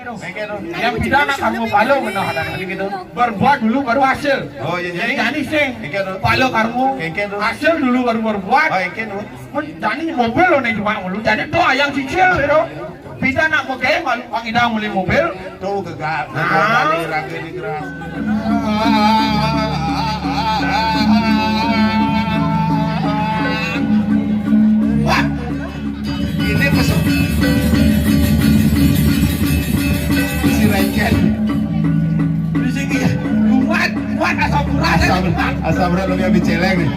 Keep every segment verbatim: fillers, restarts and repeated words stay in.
Yang pidana karmu pala menah ada gitu. Berbuat dulu baru hasil. Oh, iya, iya. Jadi jani sing. Pala karmu. Hasil dulu baru berbuat. Oh, iya, iya. Jani mobil lo nih cuma mulu. Jani tuh ayang cicil gitu. Pidana mau kayak malu pang idang beli mobil. Tuh gegak. Nah. Balik lagi di gerak. Wah. Ini pesu-, si Rengken. Di sini ya. Kuat, kuat asam urat. Asam, asam urat lebih habis celeng nih.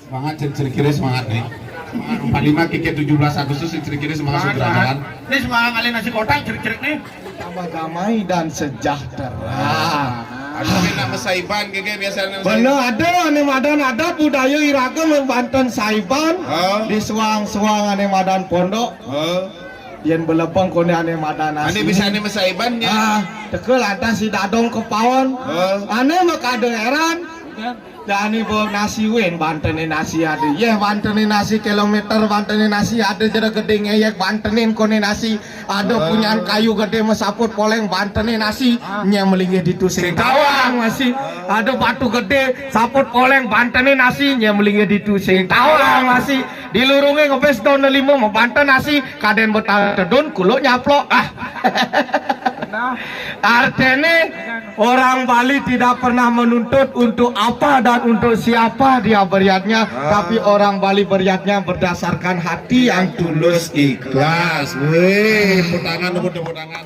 Semangat, ciri-ciri semangat nih. Semangat empat lima, kike tujuh belas Agustus, ciri-ciri semangat. Semangat, semangat. Ini semangat ngalih nasi kotak, ciri-ciri nih. Tambah damai dan sejahtera. Ada yang nak mesaiban, kike biasa nak mesaiban. Bener, ada ane madan, ada budaya iraga banten saiban. Oh. Di suang-suang ane madan pondok. Oh. Yen belebeng kone ane madan nasi. Ane bisa ane mesaiban ya. Ah, teke lantas si dadong kepaon. Oh. Ane makade heran. Dani bo nasi wen bantene nasi ade. Yeh bantene nasi kilometer bantene nasi ade jere gede ngeyek bantenin kone nasi. Ada punyan kayu gede mesaput poleng bantene nasi. Nye melinggih ditu sing tawang nasi. Ada batu gede saput poleng bantene nasi. Nye melinggih ditu sing tawang nasi. Dilurunge ngebes daun lima mau banten nasi. Kaden betang tedun kuluk nyaplok. Ah. Artene orang Bali tidak pernah menuntut untuk apa dan untuk siapa dia beriatnya, tapi orang Bali beriatnya berdasarkan hati yang tulus ikhlas. Wih, tepuk tangan, tepuk, tepuk tangan.